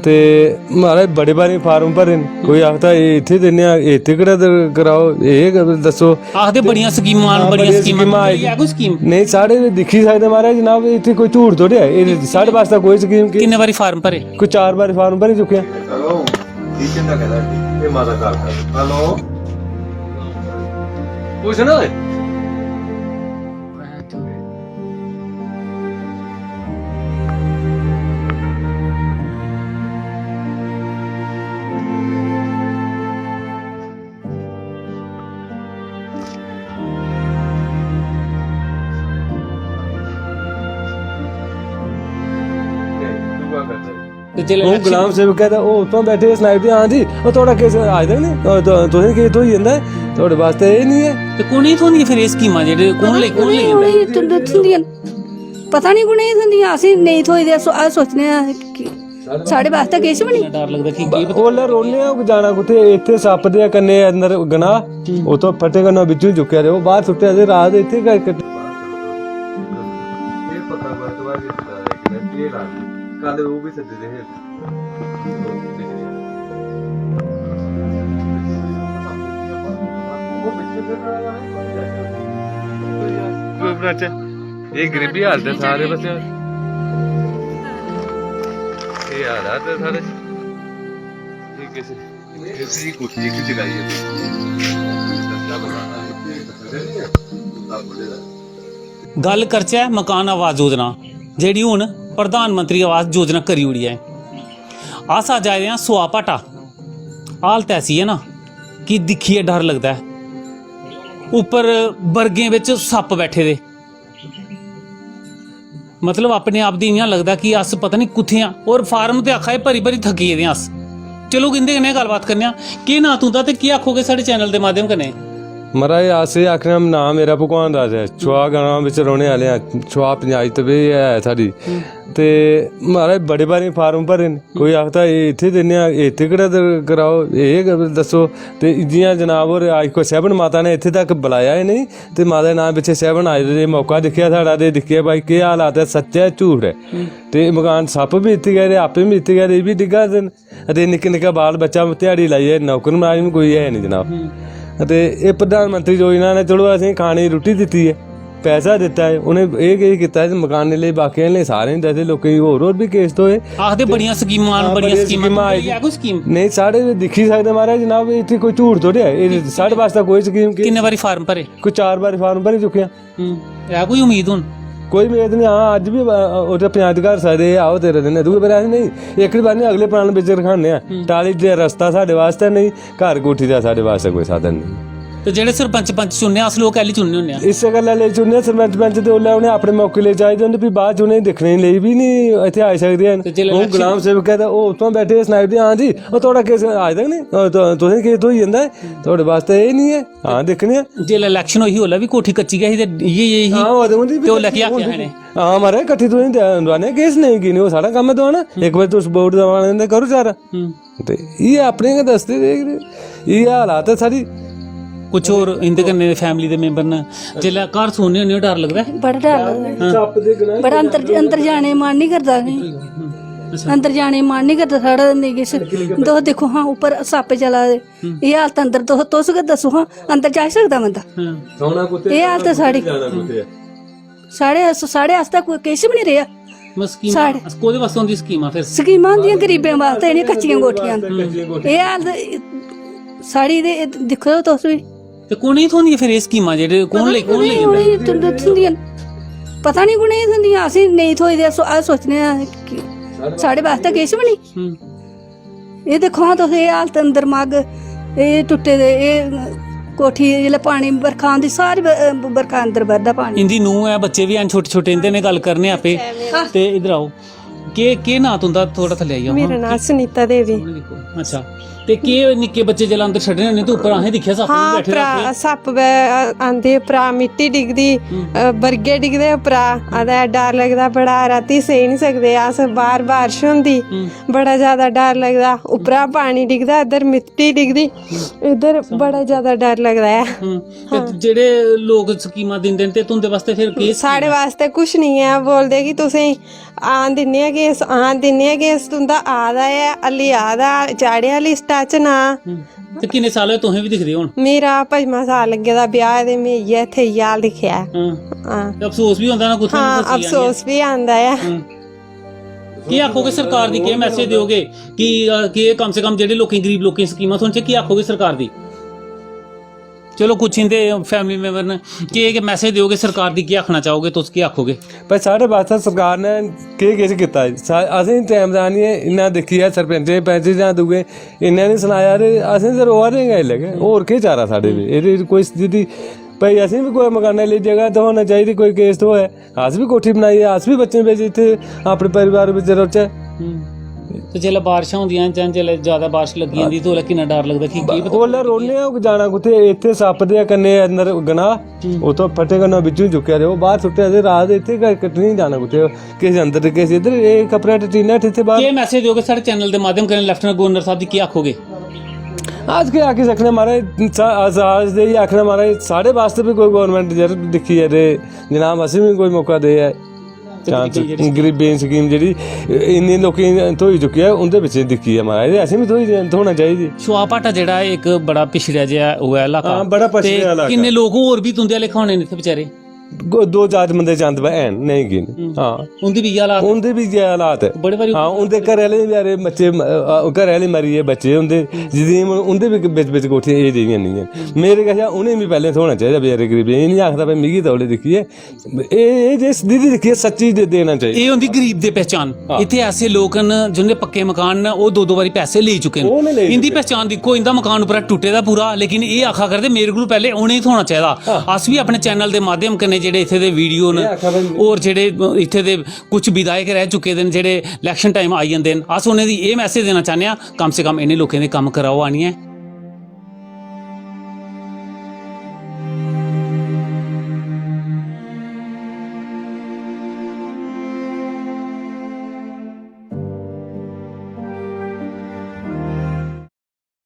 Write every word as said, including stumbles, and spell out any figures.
ते महाराज, बड़े बारी फार्म भरे न। कोई आखदा, "एह् इत्थै दिन्ने आं, एह् इत्थै केह्ड़ा द-, कराओ, एह् ग-, दस्सो।" आखदे, "बड़ियां स्कीमां न, हां, बड़ियां बड़ियां स्कीमां न।" स्कीमां आई कोई ऐ कोई स्कीम? नेईं, साढ़े दिक्खी सकदे महाराज जनाब, इत्थै कोई झूठ थोड़े ऐ। एह् साढ़े बास्तै कोई स्कीम की? किन्ने बारी फार्म भरे? कोई चार बारी फार्म भरी चुके आं। हेलो, ठीक है, क्या कहता है? ये माता का हेलो। पूछना है? ते जेल्लै ओह् election गुलाम सेवक ऐ ते ओह् उत्थुआं बैठे दे सनाई ओड़दे, "हां जी, ओह् थुआढ़ा केस अज्ज तक नहीं, ओह् तु-, तुसें केस थ्होई जंदा ऐ, थुआढ़े बास्तै एह् नहीं ऐ।" ते कु'नें गी थ्होंदियां फिर एह् स्कीमां, जेह्ड़े कु'न लेई, कु'न लेई जंदा ऐ? उ'नेंगी थ्होंदियां न। पता नहीं कु'नेंगी थ्होंदियां, असें नेईं थ्होई दे, अस, अस सोचने आं कि साढ़े बास्तै किश बी नहीं। डर लगदा कि केह् पता ओल्लै रोने आं, जाना कुत्थै? इत्थै सप्प दे कन्नै अंदर गनाह, उत्थुं फट्टे कन्नै बिच्चों चुक्केआ ते ओह् बाहर सुट्टेआ ते रात इत्थै गै कट्टी। एह् पक्का बरतवा बी दित्ता दा इक ने, एह् रात कल ओह् बी सद्दे दे हे। एह् गरीबी हालत ऐ सारे बस। एह् हालात ऐ सारे। एह् किस, इसी कोठी इक जगाई ऐ। गल्ल करचै मकान आवास योजना, जेह्ड़ी हून प्रधानमंत्री आवास योजना करी ओड़ी ऐ। अस अज्ज आए दे आं सुहा भाटा। हालत ऐसी ऐ ना कि दिक्खियै डर लगदा ऐ। उप्पर बरगें बिच सप्प बैठे दे। मतलब, अपने आप दी इ'यां लगदा कि अस पता निं कुत्थै आं। और फार्म ते आखा दे भरी भरी थक्की गेदे आं अस। चलो, इं'दे कन्नै गल्लबात करने आं। केह् नांऽ तुं'दा ते केह् आखोगे साढ़े चैनल दे माध्यम कन्नै? महाराज, अस एह् आखने आं, नांऽ मेरा भगवान दास ऐ, छुआ ग्रांऽ बिच रौह्ने आह्ले आं। छुआ पंचायत बी ऐ साढ़ी। ते महाराज, बड़े बारी फार्म भरे न। कोई आखदा, "एह् इत्थै दिन्ने आं, एह् इत्थै केह्ड़ा द-, कराओ, एह् ग-, दस्सो।" ते जि'यां जनाब होर अज्ज कोई सैवन माता ने इत्थै तक बलाया गै नेईं, ते माता दे नांऽ पिच्छें सैवन आए दे, मौका दिक्खेआ साढ़ा ते दिक्खेआ भाई, केह् हालात ऐ, सच्चै झूठ ऐ। ते मकान सप्प बी इत्थै गै रेह्, आपे बी इत्थै गै रेह्, एह् बी डिग्गा दे न। ते निक्के निक्के बाल बच्चा ध्याड़ी लाइयै, नौकर मलाजम कोई है निं जनाब। ते एह् प्रधानमंत्री योजना ने चलो असेंगी खाने दी रुट्टी दित्ती ऐ, पैसा दित्ता ऐ, उ'नें एह् केह् कीता ऐ, मकानै लेई, बाकी आह्लें सारें गी दसदे, लोकें गी होर होर बी केस थ्होए। आखदे बड़ियां स्कीमां न, हां, बड़ियां बड़ियां स्कीमां। स्कीमां आई दियां। है कोई स्कीम? नेईं, साढ़े दिक्खी सकदे महाराज जनाब, इत्थै कोई झूठ थोड़े ऐ, एह् साढ़े बास्तै कोई स्कीम केह्? किन्ने बारी फार्म भरे? कोई चार बारी फार्म भरी चुके आं। हम्म, है कोई उम्मीद हून? कोई उम्मीद नहीं। हाँ, अज्ज भी, अ, अ, ओह्दे पंचायत घर सारे आओ तेरे दिन, दूए बारी अस नहीं, इक बारी नहीं, अगले plan बिच रखाने आं। हम्म। टाली दा रस्ता साढ़े वास्तै नहीं, घर कोठी दा साढ़े वास्तै कोई साधन नहीं। ते जेह्ड़े सरपंच पंच चुनने अस लोक कैह्ली चुनने होन्ने आं? इस्सै गल्ला लेई चुनने आं सरपंच पंच, ते ओल्लै उ'नें अपने मौके लेई चाहिदे होंदे, फ्ही बाद च उ'नेंगी दिक्खने लेई बी नहीं इत्थै आई सकदे हैन। ते जेल्लै ओह् election गुलाम सेवक ऐ ते ओह् उत्थुआं बैठे सनाई ओड़दे, "हां जी, ओह् थुआढ़ा केस अज्ज तक नहीं, ओह् तु-, तुसें केस थ्होई जंदा ऐ, थुआढ़े वास्तै एह् नहीं ऐ।" हां, दिक्खने आं। जेल्लै election होई ही, ओल्लै बी कोठी कच्ची गै ही ते इ'यै जेही ही। हां, ओह् ते उं'दी बी ते ओल्लै कच्ची केह् आखेआ होंदी। इ'नें? हां, महाराज, कट्ठी तुसें दे-, दोआने, केस नेईं की निं, ओह् साढ़ा कम्म ऐ दोआना। हम्म। इक बारी तुस वोट दोआने ते करो सारा। हम्म। ते इ'यै अपने गै दसदे रेह्, इ'यै हालात ऐ साढ़ी। कुछ होर इं'दे कन्नै family दे member न, जेल्लै घर सुनने होन्ने, डर लगदा ऐ? बड़ा डर लगदा ऐ। हां। बड़ा अंदर, अंदर जाने दा मन निं करदा असेंगी। हम्म। अच्छा। अंदर जाने दा मन निं करदा साढ़ा, नेईं किश। तुस दिक्खो हां, उप्पर सप्प चला दे। हम्म। एह् हालत अंदर तुस, तुस गै दस्सो हां, अंदर जाई सकदा बंदा? हम्म। सौना कुत्थै, एह् हालत ऐ साढ़ी। जाना कुत्थै ऐ? साढ़े, साढ़े आस्तै कोई किश बी निं रेहा। बस स्कीमां, साढ़े अस कोह्दे वास्तै होंदी स्कीमां फिर? स्कीमां होंदियां गरीबें वास्तै, इ'नें कच्चियां कोठियां न। हम्म। एह् हालत साढ़ी ते एह् दिक्खो तुस बी। ते कु'नें गी थ्होंदियां फिर एह् स्कीमां, जेह्ड़े कु'न पता लेई, निं कु'न लेई जंदा? उ'नेंगी थ्होंदियां, थ्होंदियां न। पता निं कु'नें गी थ्होंदियां, असें नेईं थ्होई दे, अस, अस सोचने आं कि साढ़े वास्तै किश बी निं। हम्म। एह् दिक्खो हां तुस, एह् हालत अंदर मग, एह् टुट्टे दे, एह् कोठी, जिसलै पानी बरखा आंदी, सारी ब-, बरखा अंदर बधदा पानी। इं'दी नूंह् ऐ, बच्चे बी हैन छोटे छोटे, इं'दे नै गल्ल करने आं आपे। ते इद्धर आओ, केह्, केह् नांऽ तुं'दा? थोह्ड़ा थल्ले आई जाओ। मेरा हां। नांऽ सुनीता देवी। सामनै दिक्खो। अच्छा, ते केह् निक्के बच्चे जिसलै अंदर छड्डने होन्ने ते उप्पर असें दिक्खेआ सप्प बी हां, बैठे दा उप्परा उत्थै। सप्प बै-, आंदे उप्परा, मिट्टी डिगदी, हम्म। अ, बरगे डिगदे उप्परा, ते डर लगदा बड़ा, रातीं सेई निं सकदे अस, बाह्र बारश होंदी। हम्म। बड़ा ज्यादा डर लगदा, उप्परा पानी डिगदा, इद्धर मिट्टी डिगदी, इद्धर बड़ा ज्यादा डर लगदा ऐ। हम्म। ते हां। जेह्ड़े लोक स्कीमां दिंदे न ते तुं'दे बास्तै फिर केह् साढ़े स्कीम ऐ? बास्तै कुछ निं ऐ, बोलदे कि तुसें, आन दिन्ने आं केस, आन दिन्ने आं केस, तुं'दा आ दा ऐ, हल्ली आ दा, चाढ़ेआ लिस्टा च नांऽ। हम्म। ते किन्ने साल होए तुसें बी दिखदे हून? मेरा पंजमा साल लग्गे दा ब्याह् ते में इ'यै इत्थै इ'यै हाल दिक्खेआ ऐ। हां। हां। ते अफसोस बी होंदा ना कुत्थै ना हां, कुत्थै जाइयै। अफसोस बी आंदा ऐ। हम्म। केह् आखोगे सरकार दी, केह् मैसेज देओगे कि अ, कि कम से कम जेह्ड़े लोकें, गरीब लोकें गी स्कीमां थ्होन, केह् आखोगे सरकार दी? चलो, कुछ इंदे फैमिली मैंबर न, केह् केह् मैसेज देओगे सरकार दी, केह् आखना चाहोगे तुस, केह् आखोगे? पर साढ़े बास्तै सरकार ने केह् किश कीता ऐ? सा- असें टैम दा निं ऐ, इन्ना दिक्खियै सरपैंचें पैंचें जां दूए इन्ना निं सनाया ते असें ते रोआ दे गै इसलै गै, होर केह् चारा साढ़े बी? एह्दी कोई स्थिति भाई, असें बी कोई मकानै लेई जगह थ्होना चाहिदी, कोई केस थ्होऐ, अस बी कोठी बनाइयै अस बी बच्चें बिच इत्थै अपने परिवार बिच रौह्चै। ते जेल्लै बारिशां होंदियां जां जेल्लै ज्यादा बारिश लग्गी जंदी ते उसलै किन्ना डर लगदा कि केह् पता ओल्लै रौह्ने आं, जाना कुत्थै? इत्थै सप्प दे कन्नै अंदर गनाह, उत्थों फट्टे कन्नै बिच्चों चुक्केआ ते ओह् बाहर सुट्टेआ ते रात इत्थै गै कट्टनी, जाना कुत्थै? किश अंदर ते किश इद्धर, एह् कपड़ा टट्टी नेट इत्थै बाहर। केह् मैसेज देओगे साढ़े चैनल दे माध्यम कन्नै, लेफ्टिनेंट गवर्नर साहब जी, केह् आखोगे? अस केह् आखी सकने महाराज, सा- अस अस ते इ'यै आखने महाराज, साढ़े बास्तै बी कोई गौरमेंट जर दिक्खियै ते जनाब असें बी कोई मौका देऐ। चांस गरीबें दी स्कीम जेह्ड़ी इन्ने लोकें गी थ्होई चुकी ऐ, उं'दे बिच्च दिक्खियै महाराज, ते असें बी थ्होई थ्होना चाहिदी। सुहा भाटा जेह्ड़ा इक बड़ा पिछड़ेआ जेहा ओह् ऐ इलाका। हां, बड़ा पछड़ेआ ते इलाका। किन्ने लोक होर बी तुं'दे आह्ले खाने न इत्थै बेचारे? गो- दो चार बंदे चंद ब- हैन, नेईं गिन। हां, उं'दी बी इ'यै हालात। उं'दे बी इ'यै हालात ऐ। बड़े बारी हां, उं'दे घरै आह्ले बी बेचारे बच्चे म- अ, घरै आह्ले मरी गे, बच्चे उं'दे, जदीम उं'दे बी बिच बिच कोठियां एह् जेहियां नेईं हैन। मेरे कशा उ'नें बी पैह्लें थ्होना चाहिदा बेचारे गरीबें गी। एह् निं आखदा भाई मिगी तौले दिक्खियै, एह् एह् जे स्थिति दिक्खियै सच्ची दे- देना चाहिदा। एह् होंदी गरीब दी पहचान। इत्थै ऐसे लोक न जिं'दे पक्के मकान न, ओह् दो दो बारी पैसे लेई चुके ओह् में न। लेई इं'दी चुके। पहचान दिक्खो, इं'दा मकान उप्परा टुट्टे दा पूरा, लेकिन एह् आखा करदे मेरे कोला पैह्लें उ'नेंगी थ्होना चाहिदा। अस बी अपने चैनल दे माध्यम कन्नै जेह्ड़े इत्थै दे वीडियो न, एह् आखा भाई होर जेह्ड़े इत्थै दे कुछ विधायक रह चुके दे न, जेह्ड़े इलैक्शन टाइम आई जंदे न, अस उ'नेंगी एह् मैसेज देना चाह्न्ने आं, कम से कम इ'नें लोकें दे कम्म कराओ आनियै।